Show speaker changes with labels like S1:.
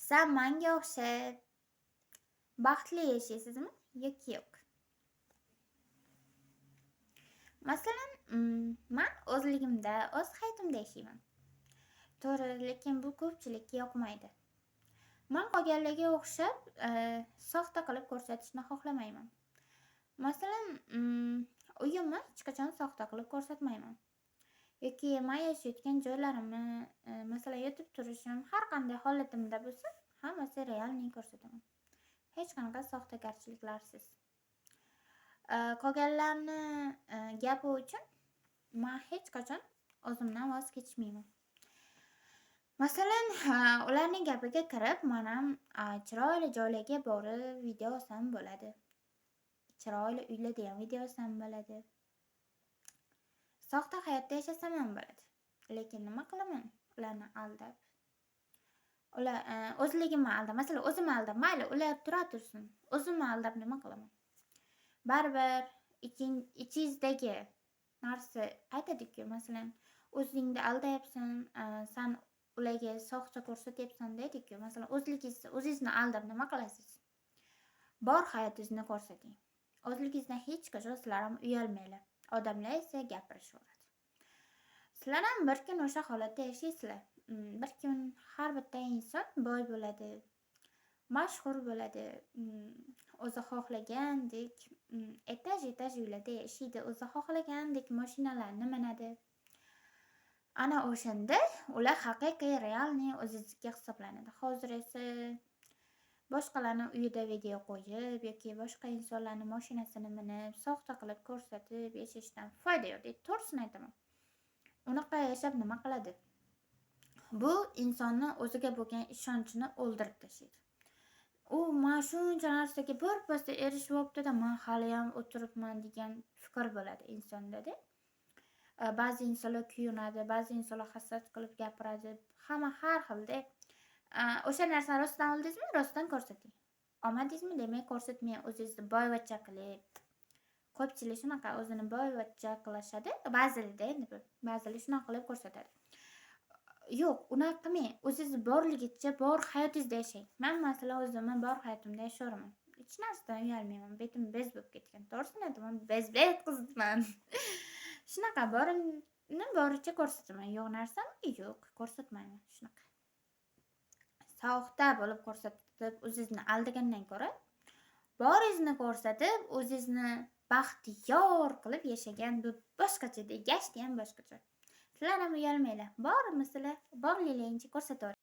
S1: Siz ham manga o'xshab baxtli yashaysizmi yoki yo'q? Masalan, man o'zligimda, o'z hayotimda yashayman. To'g'ri, lekin bu ko'pchilikka yoqmaydi. Man qolganlarga o'xshab, soxta qilib ko'rsatishni xohlamayman. Masalan, uyimni hech qachon soxta qilib ko'rsatmayman. Yoki man yashayotgan joylarimni, masalan, yotib turishim, har qanday holatimda bo'lsin, hammasi реальный ko'rsataman. Hech qanaqa soxtakorchiliklarsiz. Qolganlarni gapi uchun man hech qachon o'zimdan voz kechmayman. Masalan, ularning gapiga kirib, man ham chiroyli joylarga borib video olsam bo'ladi. Chiroyli uylarda ham video olsam bo'ladi. Soxta hayotda yashasam ham bo'ladi. Lekin nima qilaman ularni aldab? Ular o'zligimni aldab, masalan, o'zimni aldab, mayli ular tura tursin. O'zimni aldab nima qilaman? Baribir ichingizdagi narsa aytadi-ku, masalan, o'zingni aldayapsan, san ularga soxta ko'rsatyapsan deydi-ku. Masalan, o'zligingizni o'zingizni aldab nima qilasiz? Bor hayotingizni ko'rsating. O'zligingizdan hech qachon sizlar ham uyalmanglar. Odamlar esa gapirishaveradi. Sizlar ham bir kun o'sha holatda yashaysizlar. Bir kun har bitta inson boy bo'ladi, mashhur bo'ladi, o'zi xohlagandek etaj-etaj uylarda yashaydi, o'zi xohlagandek mashinalarni minadi. Ana o'shanda ular haqiqiy, реальный o'zizniki hisoblanadi. Hozir esa boshqalarni uyida video qo'yib yoki boshqa insonlarni mashinasini minib, soxta qilib ko'rsatib yashashdan foyda yo'q. To'g'risini aytaman. Unaqa yashab nima qiladi? Bu insonni o'ziga bo'lgan ishonchini o'ldirib tashlaydi. U man shuncha narsaga birpasda erishyapti-da, man haliyam o'tiribman degan fikr bo'ladi insonda-da. Ba'zi insonlar kuyunadi, ba'zi insonlar hasad qilib gapiradi. Hamma har xilda. O'sha narsani rostdan oldingizmi, rostdan ko'rsating. Olmadingizmi, demak ko'rsatmang, o'zingizni boyvachcha qilib. Ko'pchilik shunaqa o'zini boyvachcha qilishadi. Ba'zilarda endi bu, ba'zilar shunaqa qilib ko'rsatadi. Yo'q, unaqa qilmang. O'zingiz borligicha bor hayotingizda yashang. Man masalan o'zimni bor hayotimda yashayveraman. Hech narsadan uyalmayman. Betim bez bo'lib ketgan. To'g'risini aytaman, bezbet qizman. Shunaqa borimni boricha ko'rsataman. Yo'q narsamni yo'q, ko'rsatmayman. Shunaqa. Soxta bo'lib ko'rsatib, o'zingizni aldagandan ko'ra, boringizni ko'rsatib, o'zingizni baxtiyor qilib yashagan bu boshqacha, gashti ham boshqacha. Sizlar ham uyalmanglar. Bormisizlar, borliklaringcha ko'rsataver.